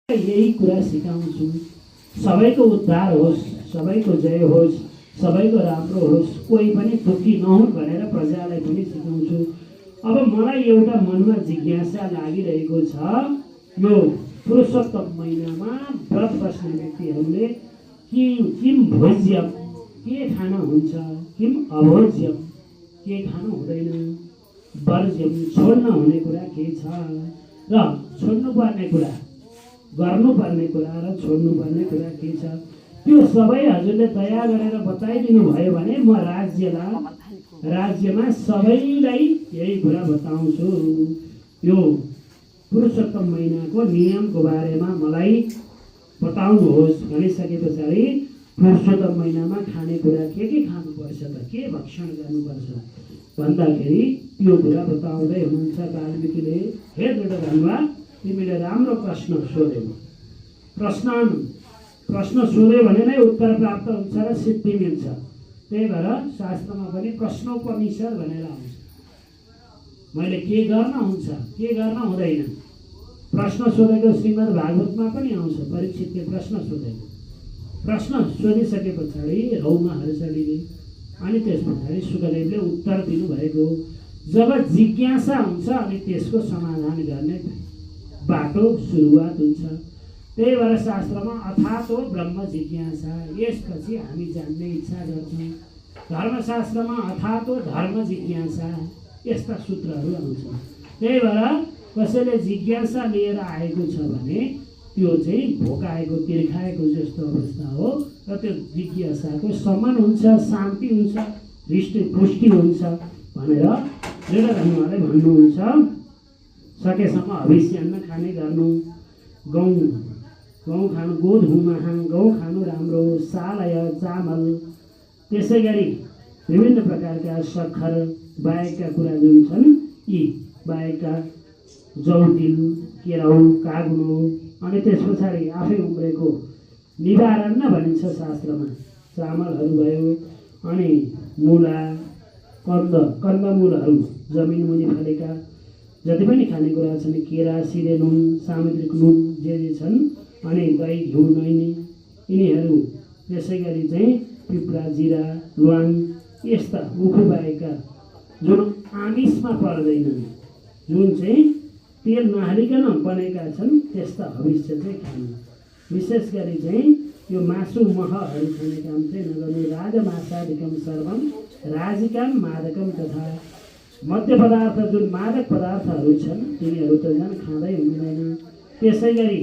यही कुरा सिकाउँछु। सबैको उद्धार होस्, सबैको जय होस्, सबैको राम्रो होस्, कोही पनि दुःखी नहुन् भनेर प्रजालाई पनि सिकाउँछु। अब मलाई एउटा मनमा जिज्ञासा लागिरहेको छ, यो पुरुषोत्तम महिनामा व्रत बस्ने व्यक्तिहरूले किम भोज्यम के खान हुन्छ, किम अभोज्यम के खानु हुँदैन, वर्ज्यम छोड्न हुने कुरा के छ र छोड्नुपर्ने कुरा, गर्नुपर्ने कुरा र छोड्नुपर्ने कुरा के छ, त्यो सबै हजुरले दया गरेर बताइदिनु भयो भने म राज्यमा सबैलाई यही कुरा बताउँछु। यो पुरुषोत्तम महिनाको नियमको बारेमा मलाई बताउनुहोस् भनिसके पछाडि पुरुषोत्तम महिनामा खानेकुरा के खानुपर्छ त, के भक्षण गर्नुपर्छ भन्दाखेरि त्यो कुरा बताउँदै हुनुहुन्छ वाल्मीकिले। हे दुर्योधनवा, तिमीले राम्रो प्रश्न सोध्यौ। प्रश्न सोध्यो भने नै उत्तर प्राप्त हुन्छ र सिद्धि मिल्छ। त्यही भएर शास्त्रमा पनि प्रश्नोपनिषद भनेर आउँछ। मैले के गर्न हुन्छ, के गर्न हुँदैन प्रश्न सोधेको श्रीमद् भागवतमा पनि आउँछ। परीक्षितले प्रश्न सोधेको, प्रश्न सोधिसके पछाडि रौमा हर्षणीले अनि त्यस पछाडि सुखदेवले उत्तर दिनुभएको। जब जिज्ञासा हुन्छ अनि त्यसको समाधान गर्ने बाटो सुरुवात हुन्छ। त्यही भएर शास्त्रमा अथातो ब्रह्म जिज्ञासा, यसपछि हामी जान्ने इच्छा गर्छौँ। धर्मशास्त्रमा अथातो धर्म जिज्ञासा, यस्ता सूत्रहरू आउँछन्। त्यही भएर कसैले जिज्ञासा लिएर आएको छ भने त्यो चाहिँ भोकाएको तिर्खाएको जस्तो अवस्था हो र त्यो जिज्ञासाको शमन हुन्छ, शान्ति हुन्छ, हृष्टपुष्टि हुन्छ भनेर दुर्योधनले भन्नुहुन्छ। सकेसम्म हविष्यान्न खाने गर्नु, गहुँ खानु, गोधुमहा गहुँ खानु राम्रो, सालय चामल, त्यसै गरी विभिन्न प्रकारका सक्खर बाहेकका कुरा जुन छन् यी बाहेकका जौतिल, केराउ, काग्नो अनि त्यस पछाडि आफै उम्रेको निवारण भनिन्छ शास्त्रमा, चामलहरू भयो। अनि मुला, कन्दमूलहरू, जमिन मुनि फलेका जति पनि खानेकुरा छन्, केरा, सिरे नुन, सामुद्रिक नुन जे छन्, अनि दही, घिउ, नैनी यिनीहरू, त्यसै गरी चाहिँ पिप्रा, जिरा, ल्वाङ यस्ता उखु बाहेकका जुन आमिषमा पर्दैनन्, जुन चाहिँ तेल नहालिकन बनेका छन्, त्यस्ता हविष्य चाहिँ खानु। विशेष गरी चाहिँ यो मासु महहरू खाने काम चाहिँ नगर्नु। राजमासादिकम सर्वम राजिकम मादकम तथा मध्य पदार्थ जुन मादक पदार्थहरू छन् तिनीहरू त झन् खाँदै हुँदैन। त्यसै गरी